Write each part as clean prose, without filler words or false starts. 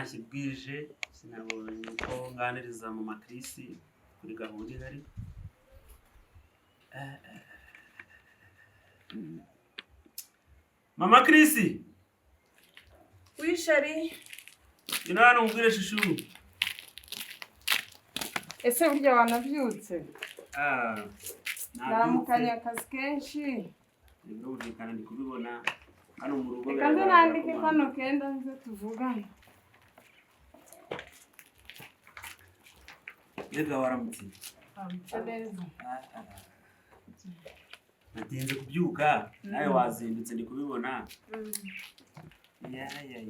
Ntashye bwije, sinabonye uko nganiriza mama Chris kuri gahunda ihari. Eh, eh. Mama Chris, Oui chéri. Ngwino hano nkubwire chouchou. Ese burya wanabyutse? Ah, Namukanye nabyutse. Akazi kenshi. Birumvikana, ndi kubibona hano mu rugo. Reka nze Biragaragara nandike ko kano kenda nze tuvugane. Mbega waramutse! Waramutse neza. Ah, ah. Natinze kubyuka, nawe wazindutse, ndi kubibona. Ya, ya, ya, ya.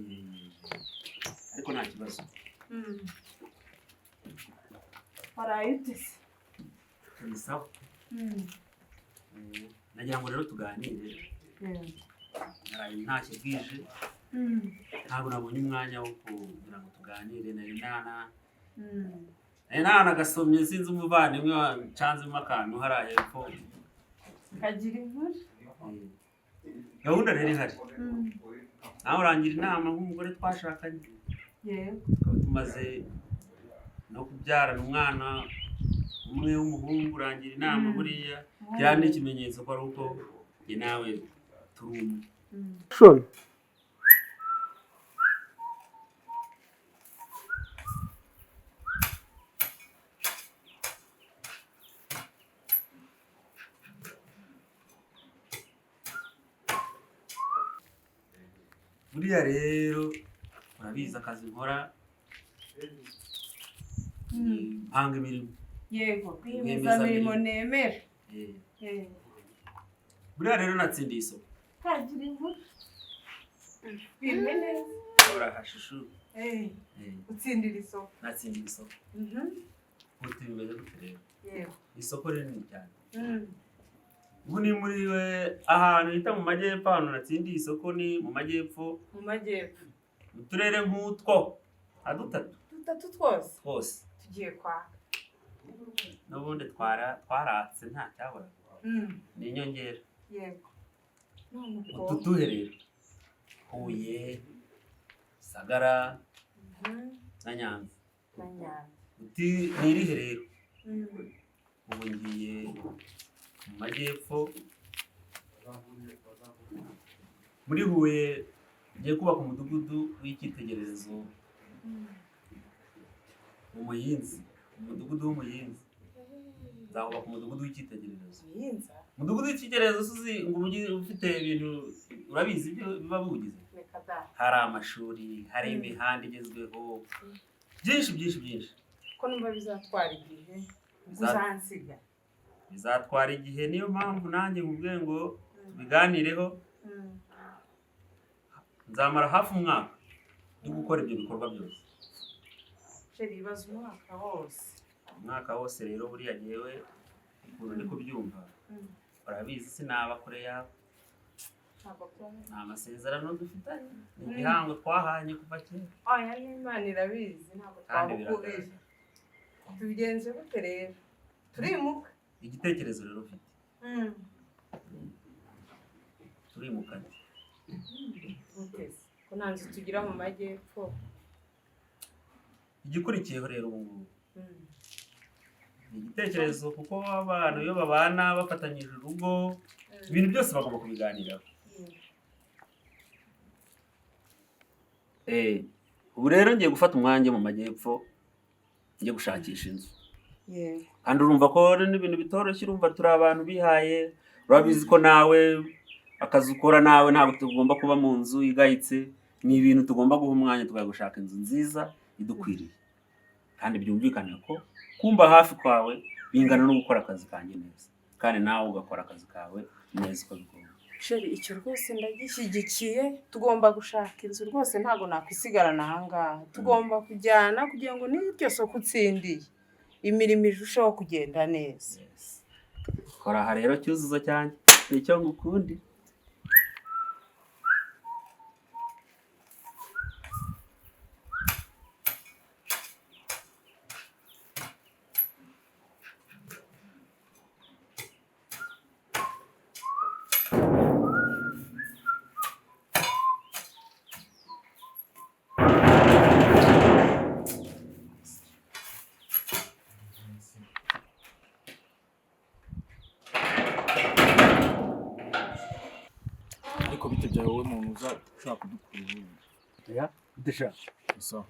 Ariko nta kibazo. Waraye ute se? Ni sawa. Nagira ngo rero tuganire. Naraye ntashye bwije, ntabwo nabonye umwanya wo kugira ngo tuganire. Nari nanagasomye, sinzi umuvandimwe wancanzemo akantu hariya hepfo. Kagira inkuru. Gahunda rero ihari, nawe urangira inama nk'umugore twashakanye, tukaba tumaze no kubyarana umwana umwe w'umuhungu. Urangira inama, buriya kiriya ni ikimenyetso ko ari uko njye nawe turi umwe. Mm. Buriya rero urabizi akazi nkora, mpanga imirimo. Yego, rwiyemezamirimo nemera. Buriya rero natsindiye isoko. Kagira inkuru. Bimwe neza. Uraha chouchou. Utsindira isoko. Natsindiye isoko. Uti bimeze gute rero? Isoko rinini cyane. Ubu ni muri we ahantu hita mu majyepfo. Ahantu natsindiye isoko ni mu majyepfo. Mu majyepfo. Mu turere nk'utwo nka dutatu. Dutatu twose. Twose. Tugiye kwaka. N'ubundi twaratse, nta cyabura, ni inyongera. Yego, none ubwo Utu tuhe rero? Huye, Gisagara na Nyanza. Na Nyanza. Uti ni irihe rero? Ubu ngiye mu majyepfo, muri Huye. Ngiye kubaka umudugudu w'icyitegererezo mu Muyinzi, umudugudu w'Umuyinzi. Nzahubaka umudugudu w'icyitegererezo. Muyinza. Umudugudu w'icyitegererezo, uzi ngo uba ufite ibintu, urabizi ibyo biba biwugize? Reka da. Hari amashuri, hari imihanda igezweho, byinshi byinshi byinshi. Ko numva bizatwara igihe, ubwo uzansiga? Bizatwara igihe, niyo mpamvu nanjye nkubwiye ngo tubiganireho. Nzamara hafi umwaka ndi gukora ibyo bikorwa byose. Chéri, ibaze umwaka wose. Umwaka wose rero, buriya ngewe ukuntu ndi kubyumva, urabizi sinaba kure yawe. Ntabwo byaba. Ni amasezerano dufitanye, ni igihango twahanye kuva kera. Oya, n'Imana irabizi, ntabwo Kandi twabukubira. biragaragara. Tubigenze gute rero? Turimuka? Igitekerezo rero ufite, turimukanye. Gute se, ko nta nzu tugira mu majyepfo? Igikurikiyeho rero ubu ngubu ni igitekerezo, kuko abantu iyo babana bafatanyije urugo, ibintu byose bagomba kubiganiraho. Ubu rero ngiye gufata umwanya mu majyepfo, njye gushakisha inzu. Kandi urumva ko n'ibintu bitoroshye. Urumva turi abantu bihaye, urabizi ko nawe akazi ukora, nawe ntabwo tugomba kuba mu nzu igayitse. Ni ibintu tugomba guha umwanya, tukajya gushaka inzu nziza idukwiriye. Kandi byumvikane ko kumba hafi kwawe bingana no gukora akazi kanjye neza, kandi nawe ugakora akazi kawe neza uko bigomba. Chéri, icyo rwose ndagishyigikiye. Tugomba gushaka inzu rwose, ntabwo nakwisigarana aha ngaha. Tugomba kujyana kugira ngo n'iryo soko utsindiye, imirimo irusheho kugenda neza. Yes. Kora aha rero, cyuzuzo cyanjye, nicyo ngukundi. Burya wowe muntu uza ushaka kudukura ubundi. Oya, ndashaka. Sawa.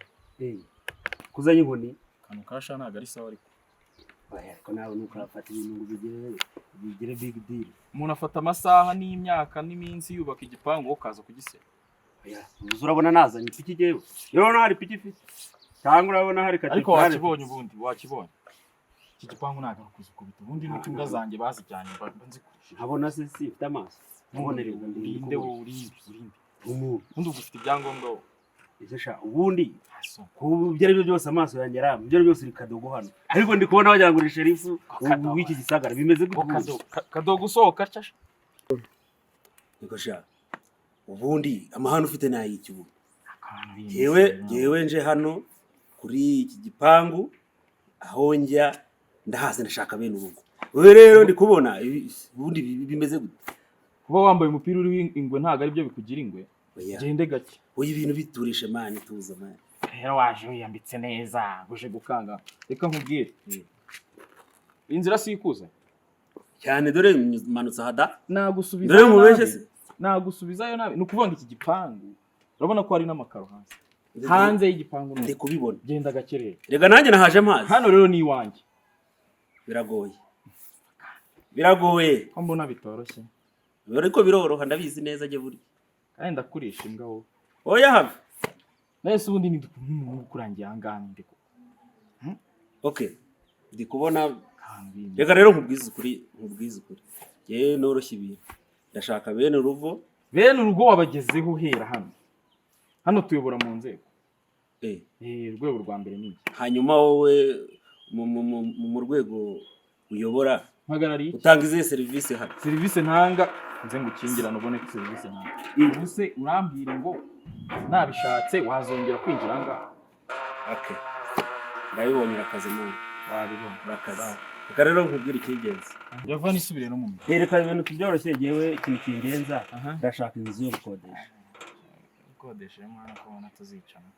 Kuzanye inkoni. Akantu kasha ntabwo ari sawa ariko. Oya, ariko nawe ntukarafata ibintu ngo bigire big deal. Umuntu afata amasaha n'imyaka n'iminsi yubaka igipangu, wowe ukaza kugisenya. Oya, ubu urabona nazanye ipiki jyewe? Urabona hari ipiki ifite? Cyangwa urabona hari Ariko katedrale? wakibonye ubundi, wakibonye. Iki gipangu ntabwo ari ukuzikubita. Ubundi nuko imbwa zanjye bazijyanye mba nzikurisha. Nkabona se si ifite amaso? Ntubonereza ndi Urinde wowe, urinde, urinde. Umuntu. Ubundi ubwo ufite ibyangombwa wowe. Ese sha, ubundi Aso. ku ibyo ari byo byose amaso yanjye aramba, ibyo ari byo byose uri kadogo hano, ariko ndi kubona wagira ngo uri sherifu Kadogo. w'iki gisagara. Bimeze gute Ngo ubundi? kadogo, kadogo usohoka atya sha. Niko sha, ubundi amahano ufite ni ay'iki ubu? Akantu biyemeza Jewe nawe. Jewe nje hano kuri iki gipangu, aho njya ndahazi, ndashaka bene urugo. Wowe rero ndi kubona ubundi bimeze gute? Kuba wambaye umupira uriho ingwe ntabwo ari byo bikugira ingwe. Oya. Gende gake. Oya, ibintu biturishe man, tuza man. Rero waje wiyambitse neza, uje gukanga. Reka nkubwire. Inzira si ikuza. Cyane, dore manutse aha da. Nagusubiza. Dore mubeshye se. Nagusubizayo nabi. Ni ukuvuga ngo iki gipangu urabona ko hari n'amakaro hanze. Hanze y'igipangu Ndi ni kubibona. Genda gake rero. Rega nanjye nahaje mpazi. Hano rero ni iwanjye. Biragoye, biragoye. Ko mbona bitoroshye. Ariko biroroha, ndabizi neza jye burya. Kandi ndakurisha imbwa wowe. Oya, have. Nahise ubundi ni umuntu ukurangiye aha ngaha ninde koko? Okay, ndi kubona. Ahantu biyemeza. Reka rero nkubwize ukuri, nkubwize ukuri, yewe noroshye ibintu, ndashaka bene urugo. Bene urugo wabagezeho, uhera hano. Hano tuyobora mu nzego. Urwego rwa mbere ni iki? Hanyuma wowe mu rwego uyobora Mpagarariye iki? utanga izihe serivisi hano? Serivisi ntanga, nze ngukingirane ubone ko serivisi ntanga. Ubu se urambwira ngo nabishatse wazongera kwinjira aha ngaha? Okay, ndabibonye, urakaze mwana. Wabibona. Urakaze. Reka rero nkubwire icy'ingenzi. Yava nisubire no mu mirimo. Reka ibintu tubyoroshye, jewe ikintu kingenza, Aha. ndashaka inzu yo gukodesha. Ukodesheje mwana, ko ubona tuzicana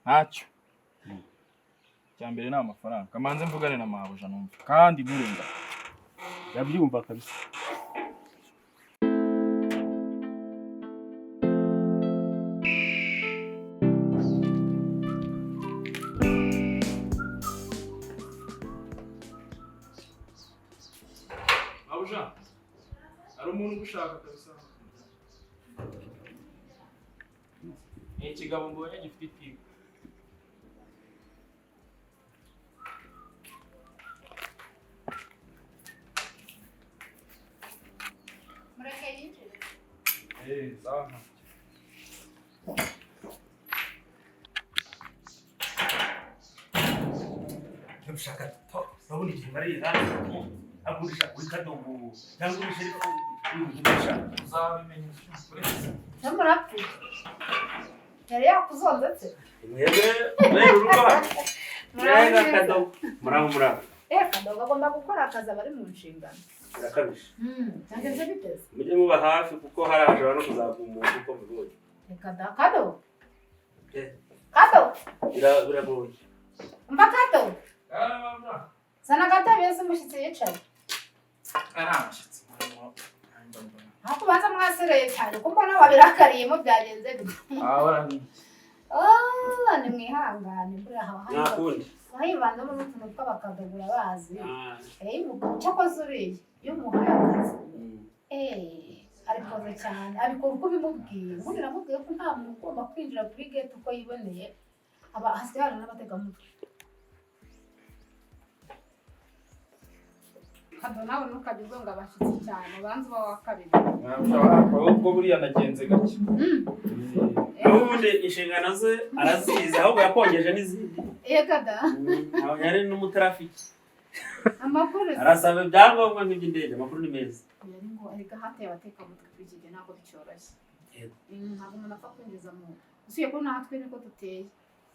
ntacyo. Icya mbere ni amafaranga. Kamanze mvugane na mabuja numva, kandi nturenga. Ndabyumva kabisa. Mabuja, hari umuntu ugushaka kabisa. Ni ikigabo mbonye gifite itiku. Mureke yinjire. Eh, sawa. Ndashaka, urabona igihe bari hanze agurisha kuri kadogo cyangwa uri sherifu ugurisha. Uzabimenya. Ntumurapfuye. Yari yakuzonze se? Mwebwe bene urugo hano? Muraho Mbega neza. kadogo, muraho, muraho. Kadogo agomba gukora akazi, aba ari mu nshingano. Birakabije. Byageze biteze. Mujye muba hafi kuko hari ahashobora no kuzava umuntu uko mubibonye. Reka da, Kado. Eh. Kado, Biragoye. Mva Kado. Zana agatebe se umushyitsi yicaye. Ari amashyitsi. Aho kubanza mwasereye cyane ko mbona wabirakariyemo, byagenze bite? Oh, nimwihangane, buriya haba Nta kundi. hivanzemo n'utuntu tw'abakadogura bazi. Ah, Cyakoze uriya iyo umuhaye akazi arikoze cyane, abikora uko ubimubwiye. Ubundi namubwiye ko nta muntu ugomba kwinjira kuri gate uko yiboneye, aba hasigaye hari n'abategamutwe. Kado, nawe ntukajya uzonga abashyitsi cyane, ubanza uba wa kabiri. Ahubwo buriya nagenze gake. Naho ubundi inshingano ze arazizi, ahubwo yakongeje n'izindi. Yega da. Ntabwo yari n'umutarafiki. Amakuru se? Arasaba ibyangombwa nk'iby'indege. Amakuru ni meza. Yari ngo erega hateye abatekamutwe kuri iki gihe, ntabwo bicyoroshye. Yego. Ntabwo umuntu apfa kwinjiza mu, usuye ko natwe niko duteye.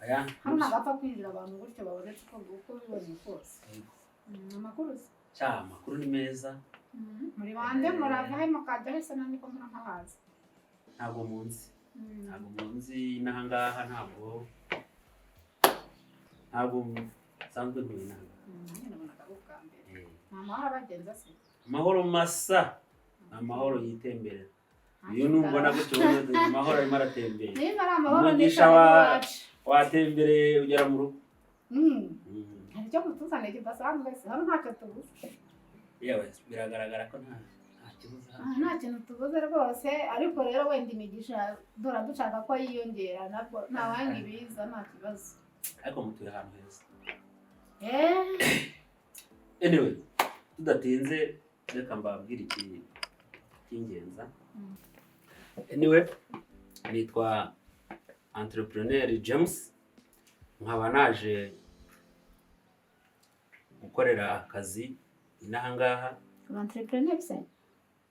Aya. Hano ntabwo apfa kwinjira abantu gutyo babonetse uko biboneye kose. Yego. Amakuru se? Cya, amakuru ni meza. Muri bande, murava he, mukajya he se? Nanjye ko mbona ntahazi. Ntabwo munzi. Ntabwo munzi n'aha ngaha, ntabwo nsanzwe ntuye n'aha ngaha. Nanjye nabonaga ari ubwa mbere. Eh. Ni amahoro abagenza se? Amahoro masa, ni amahoro yitemberera. Iyo numbona gutyo ubona amahoro arimo aratembera. Niba ari amahoro Umugisha ni iwacu. Watembereye ugera mu rugo. Hari icyo mutuzaniye kidasanzwe se? Hano ntacyo tubuze. Yewe, biragaragara ko nta kibazo hano. Ah, nta kintu tubuze rwose, ariko rero wenda imigisha dora dushaka ko yiyongera, nabwo ntawanga ibiza, nta kibazo. Ariko mutuye ahantu heza. Eh. Anyway, tudatinze, reka mbabwire iki cy'ingenza. Anyway, nitwa entrepreneur James, nkaba naje gukorera akazi inaha ngaha. Uri entrepreneur se?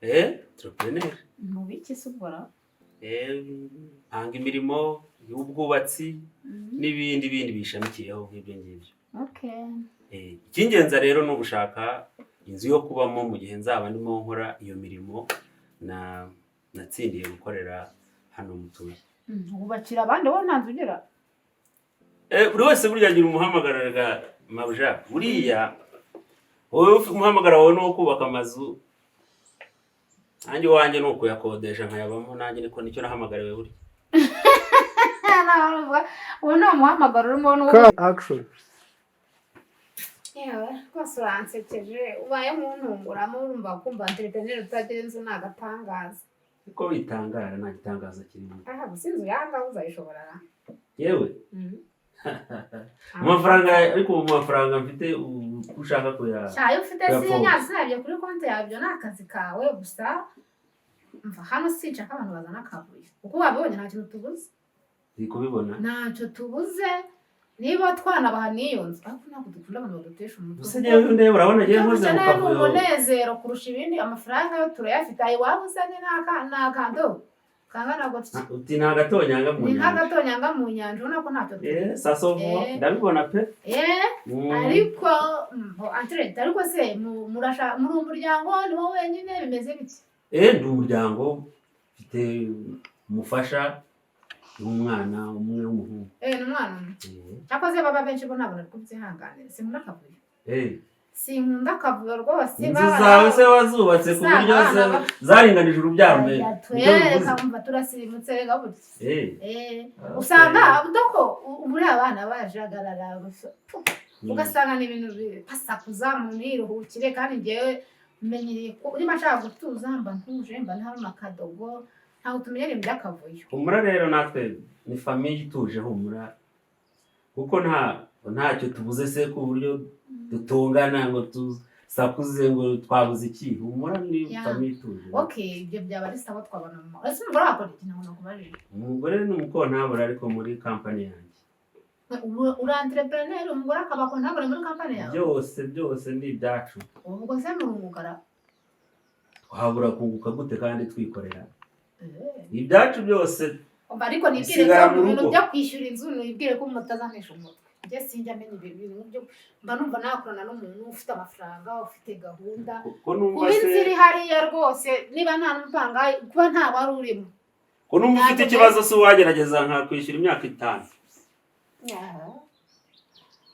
Eh, entrepreneur. Mu biki se ubwo? Eh, mpanga imirimo y'ubwubatsi n'ibindi bindi bishamikiyeho nk'ibyo ngibyo. Okay. Eh, icy'ingenzi rero ni ugushaka inzu yo kubamo mu gihe nzaba ndimo nkora iyo mirimo na natsindiye gukorera hano mutuye. Wubakira abandi, wowe nta nzu ugira? Eh, buri wese burya agira umuhamagaro ga mabuja. Buriya wowe ufite umuhamagaro wawe ni uwo kubaka amazu, nanjye iwanjye ni ukuyakodesha nkayabamo, nanjye niko nicyo nahamagariwe burya. Uwo ni umuhamagaro urimo n'uwo. Action. Yewe, rwose uransekeje, ubaye nk'untunguramo. Urumva, kumva entrepreneur utagira inzu ni agatangaza. Niko witangara, nta gitangaza kirimo. Aha gusa inzu yangaho uzayishobora? Yewe, mu mafaranga, ariko mu mafaranga mfite uko ushaka kuya Cyayo ufite si kuyapfobya. Nyazi kuri konti yabyo ni akazi kawe gusa. Mva hano, sinshaka abantu bazana akavuyo, kuko wabibonye nta kintu tubuze. Ndi kubibona. Ntacyo tubuze, niba twanabaha n'iyo nzu, ariko ntabwo dukunda abantu badutesha umutwe. Gusa njyewe ndeba, urabona njyewe Icyo nkoze mu dukeneye ni kavuyo. umunezero kurusha ibindi. Amafaranga yo turayafite, ayo waba uzanye ni akando kangana gutya. Uti ni agatonyanga mu Ni nyanja. nk'agatonyanga mu nyanja, ubona ko ntacyo tubuze. Eh, sasovo. Eh. Ndabibona pe. Eh. Ariko antirete, ariko se muri umuryango ni wowe wenyine, bimeze bite? Eh, ndi umuryango, mfite umufasha n'umwana umwe w'umuhungu. Eh, ni umwana umwe? Eh. Cyakoze baba benshi bo ntabwo nari kubyihanganira, sinkunda akavuyo. Eh. Sinkunda akavuyo rwose. Inzu zawe se wazubatse ku buryo zaringanije urubyaro mbere? Nibyo bivuze? Twereka, umva, turasirimutse rega burya. Eh. Eh. Okay. Usanga doko muri abana bajagarara, ugasanga ni ibintu basakuza mu niruhukire, kandi njyewe menyereye ko niba nshaka gutuza mba ntuje, mba ntaruma akadogo, ntabwo tumenyera ibintu by'akavuyo. Humura rero, natwe ni famille ituje, humura, kuko ntacyo tubuze se ku buryo dutungana ngo tusakuze ngo twabuze iki? Humura, ni famille ituje. Okay, ibyo byaba ari sawa, twabona mu ese umugore wakora iki? Ntabwo nakubajije. Umugore ni umukontabure, ariko muri kampani yanjye. Ubu uri entrepreneur, umugore akaba kontabure muri kampani yawe? Byose byose ni ibyacu. Ubwo se murungukara? Twabura kunguka gute kandi twikorera? Ibyacu byose Umva, ariko nibwire bisigara ko mu mu bintu rugo. byo kwishyura inzu, nibwire ko mutazantesha umutwe. Njye sinjya menya ibintu byo, mba numva nakorana n'umuntu ufite amafaranga, ufite gahunda. Ko numva Kuba inzu se iri hariya rwose, niba nta n'umupangayi, kuba nta wari urimo. Ko numva ufite ikibazo se, uwagerageza nkakwishyura imyaka 5?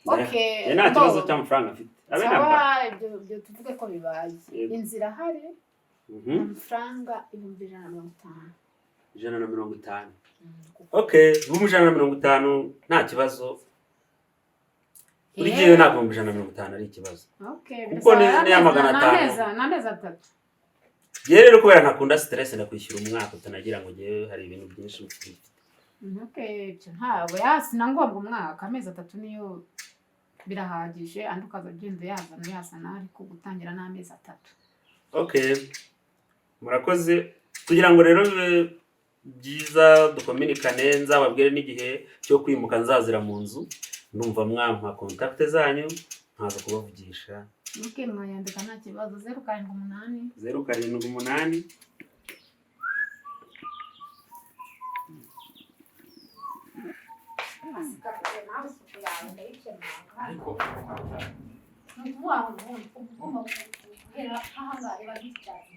Okay. Njye nta kibazo cy'amafaranga mfite abe namba. Sawa, ibyo tuvuge ko bibaye. Yego. Inzu irahari. Amafaranga 150,000. 150? Okay, 150,000 nta kibazo kuri jyewe, ntabwo 150,000 ari ikibazo. Okay. Kuko ni ya 500. Ni amezi 3. Njyewe rero kubera ntakunda stress, ndakwishyura umwaka utanagira ngo njyewe hari ibintu byinshi mfite. Okay, ibyo ntabwo yasi na ngombwa umwaka, amezi 3 niyo birahagije, andi ukaza ugenda uyazana uyazana, ariko gutangira ni amezi 3. Okay, murakoze. Kugira ngo rero bibe byiza, dukominikane, nzababwire n'igihe cyo kwimuka nzazira mu nzu, ndumva mwampa contact zanyu nkaza kubavugisha. Okay, mwayandika nta kibazo: 078. 078. Ariko Ni ukuvuga ngo ubundi uba ugomba guhera nk'ahangaha, reba nk'icyatsi,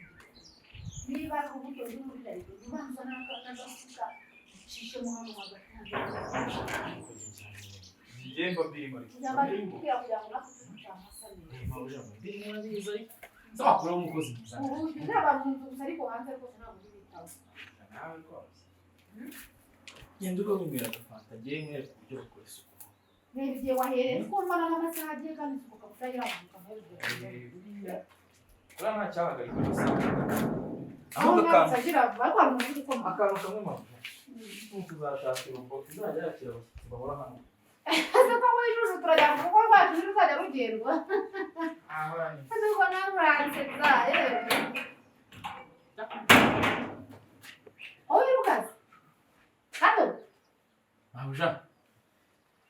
niba ari uburyo buri muri jaride, ubanza n'agasuka ucishemo hano hagati. Njye mba mbirimo ariko. Kugira ngo Mbirimo. kugira ngo natwe tujye hasa neza. Mbirimo urabizi ariko. Nzakora umukozi mwiza. Ubu naba mu nzu gusa ariko hanze rwose ntabwo ubitaho. Nawe rwose. Genda ube winywera agafanta, ngewe nkwereke uburyo bakora isuku. Reba igihe wahereye kuko mbona n'amasaha agiye kandi isuku ukaba utayiramuka muri ibyo. Buriya buriya nta cyahagarika gusa. Aho Ahubwo mwanditse akantu agira vuba ariko hari umuntu uri gukoma. akantu kamwe mpamvu. Tuzashaka irumbo izajya yakira abashyitsi bahora hano. Ese ko wijuje turajya mu rugo rwacu ntiruzajya rugendwa. Ahoranye. Ese ko nawe uransetsa yewe. Aho wirukaze? Hano? Mabuja,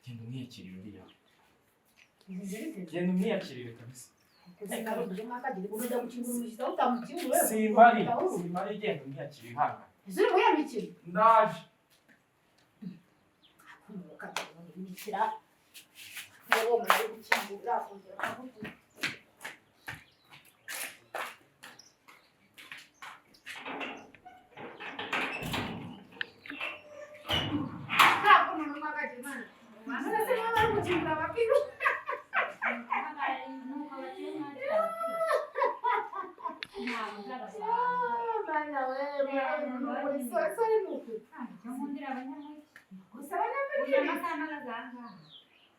genda umwiyakirire uriya. Genda umwiyakirire kabisa. Simpari, simpari genda umwiyakirire ihangane. Ese uri muyabikira? Ndaje. Imikira. Uwo muntu ari gukingura akongera akavuga. Ntabwo umuntu umwe akagira Imana. None se niba bari gukingura bakiruka. Mana we, sorry ni ukuri. Gusa abanyamurenge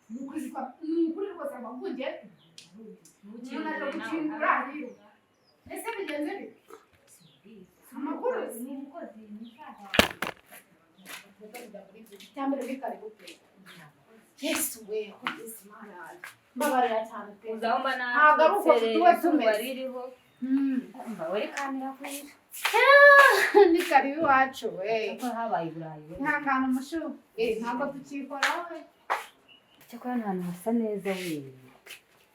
ni ukuri rwose abavuge umuntu aje gukingura ariruka. Ese bigenze bite? Amakuru icyambere ni karibu pe. Yesu we, Yesu Mana yanjye. Mbabarira cyane pe. Ntabwo ari uko tuba tumeze. Ni karibu iwacu we. Nta kantu mushu. Ntabwo tukikoraho we. Cyakora ni ahantu hasa neza we.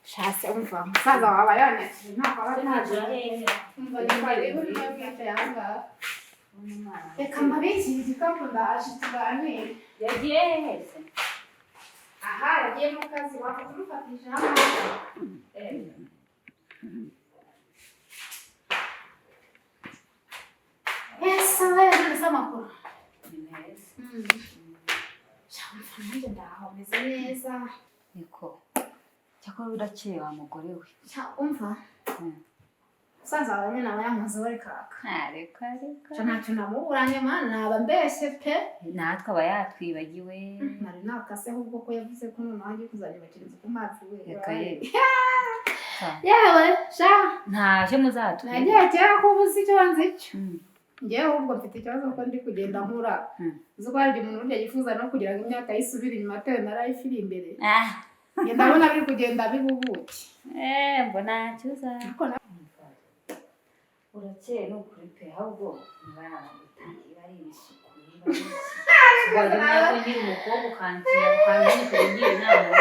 Shase umva umusaza wawe aba yanyakije ntabwo aba ntaje. Umva ni karibu niyo mwicaye aha ngaha. Reka mbabikire igikapu ndaje tuganire. Yagiye hehe se? Aha yagiye mu kazi wapfa kumufatisha hano. Yesu we, none se amakuru? Ni meza. Sha nanjye ndaho meze neza. Niko. Cyakora urakeye wa mugore we. Sha umva. Umusaza wawe nyine aba yankozeho rikaka. Reka reka. Sha ntacyo namuburanye mana naba mbeshye pe. Natwe aba yatwibagiwe. Nari nakase ahubwo ko yavuze ko noneho agiye kuzanyubakira inzu ku mazi we. Reka ye. Yewe sha Ntacyo muzatwiba. nagiye kera ko ubuze icyo nzi cyo. Njyewe ahubwo mfite ikibazo ko ndi kugenda nkura. Uzi ko hari igihe umuntu burya yifuza no kugira ngo imyaka ye isubire inyuma atewe na life iri imbere. Njye ndabona biri kugenda biba ubuki. Mbona ntacyo uzaba. Urakeye ni ukuri pe ahubwo niba ari isuku niba ari iki. Wajya ko nkiri umukobwa ukansira ukamenya ukagira inama.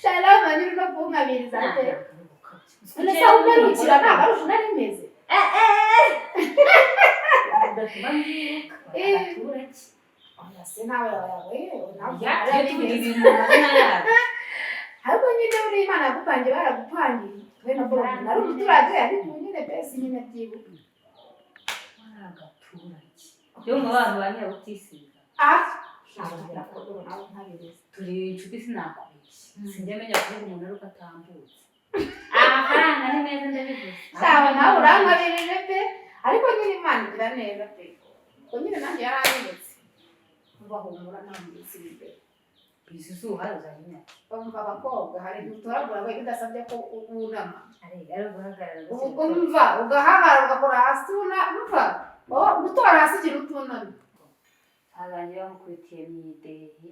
Shalom nyiri no kunkabiriza pe. None se aho umerukira ntabwo ari uko nari meze. Udatuma mbyibuka abaturage. Oya se nawe yawe ntabwo Tujye tuvuga ibintu mu mazina yabyo. Ariko nyine buriya Imana yagupangiye baragupangiye. Twe na nari umuturage ariko nyine pesi nyine byibuka. Agaturage. Yo mu bantu ba nyirabutisiga. Ah, nawe ntabizi. Turi inshuti sinakubeshya. Sinjya menya kuvuga umuntu ari uko atambutse. Amafaranga ni meza ndabivuze. Sawa nawe urankabirije pe. Ariko nyine Imana igira neza pe. Ubwo nyine nanjye yaranyeretse. Ubahumura nta minsi iri imbere. Bizuzu uhari uzajya Bumva abakobwa hari igihe utoragura we bidasabye ko wunama. Ari guhagarara. Umva ugahagarara ugakora hasi umva gutora hasi ikintu utunamye. Harangira bamukubitiye mu ideyi.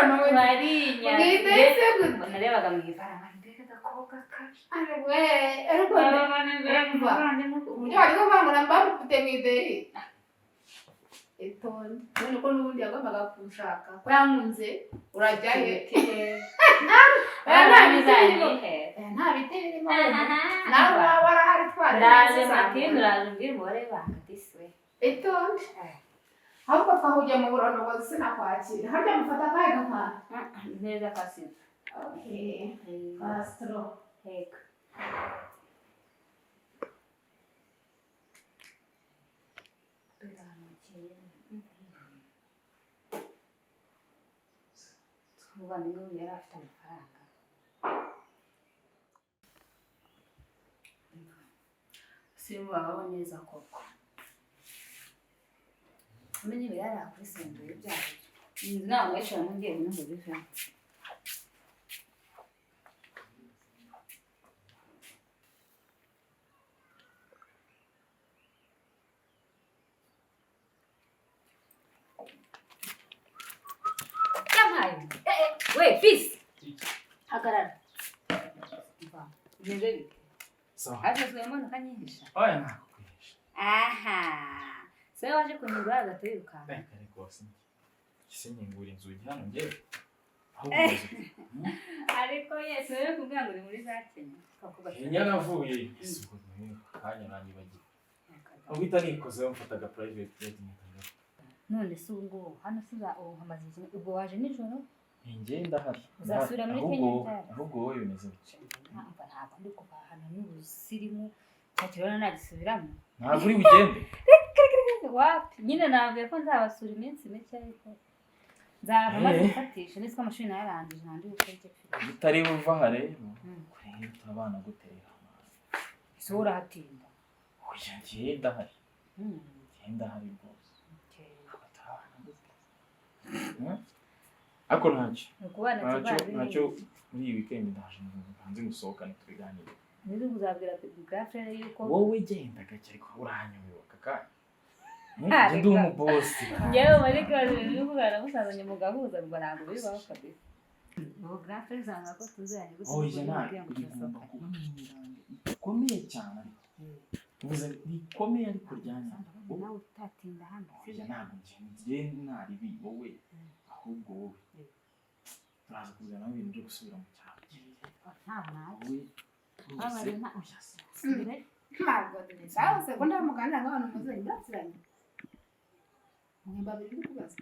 Mu ideyi se gute? Narebaga mu ifaranga mbega agakobwa kaje. Arwe ariko umva uburyo bari kuvangura mbamukubite mu ideyi. Itonde none ko n'ubundi yagombaga kunshaka ko yankunze urajya he? Nta biti birimo nawe waba warahari twara Ndaje Martine uraje umbwire umubare w'ibanga disi we. Itonde ahubwo twahugiye mu burondogozi sinakwakira harya mufata akahe gafanta? Neza kasito. Okay. Castro. Yego. Umuvandimwe we yari afite amafaranga. Abasirimu babaho neza koko. Umenye ibirara kuri senderi byabo. Inzu ntabwo yicaramo ngiye ngo bivemo. Yampaye. We fisi. Hagarara. Bimeze bite? Sawa. Hagezwe imodoka nyihisha. Oya ntakwihisha. Aha. Se waje kunyura agahita wirukanka. Reka rwose. Ese nkingura inzugi hano njyewe. Ahubwo ubaze uti, Ariko yesu rero kumbwira ngo uri muri za Kenya. Kenya navuye. Ese ubwo ni akanya nanyibagiwe. Ahubwo uhita nikozeho mfata aga private jet mpita ngaruka. None se ubu ngubu hano se uza ubu hamaze igihe ubwo waje nijoro? Njye ndahari. Uzasubira muri Ahubwo Kenya wowe- ryari? Ahubwo wowe bimeze bite? Ntabwo ntabwo ndi kuva ahantu n'ubusirimu cya kirona nagisubiramo. Ntabwo uri bugende. Wapi nyine nabwiye ko nzabasura iminsi mike ariko nzava maze Eh. gufatisha ndetse ko amashuri nayarangije nta ndi gukora icyo mfite. Utari buva aha rero. Kure turabana gutera. Ese wowe urahatinda? Oya njye ndahari. Mm. Njye ndahari rwose. Okay. Ntabwo turabana gute. Ariko ntacyo. Ni ukubana Ntacyo kivandimwe. ntacyo muri iyi weekend ndaje hanze ngusohokane tubiganire. Niba uzabwira girlfriend yuko Wowe genda gake ariko uranyobewe aka kanya. Ah, Njye ndi umubosi. njyewe muri girlfriend uri kuvugana musazanye mugahuza ngo ntabwo bibaho kabisa. Ubu girlfriend usanga ko tuziranye gute Oya kuko nta umubwira ngo rigomba turasohokane. kuba mu ibanga rikomeye cyane ariko. Uvuze rikomeye ariko ryanyanga. Nawe utatinda hano. Oya ntabwo njye ntaribi wowe ahubwo wowe. Turaza kuzana ibintu byo gusubira mu cyaro. Ntabwo nawe. Wowe rwose oya se. Ntabwo sawa segonda muganira nk'abantu muzanye muraziranye. Mwe babiri ndi kubaza.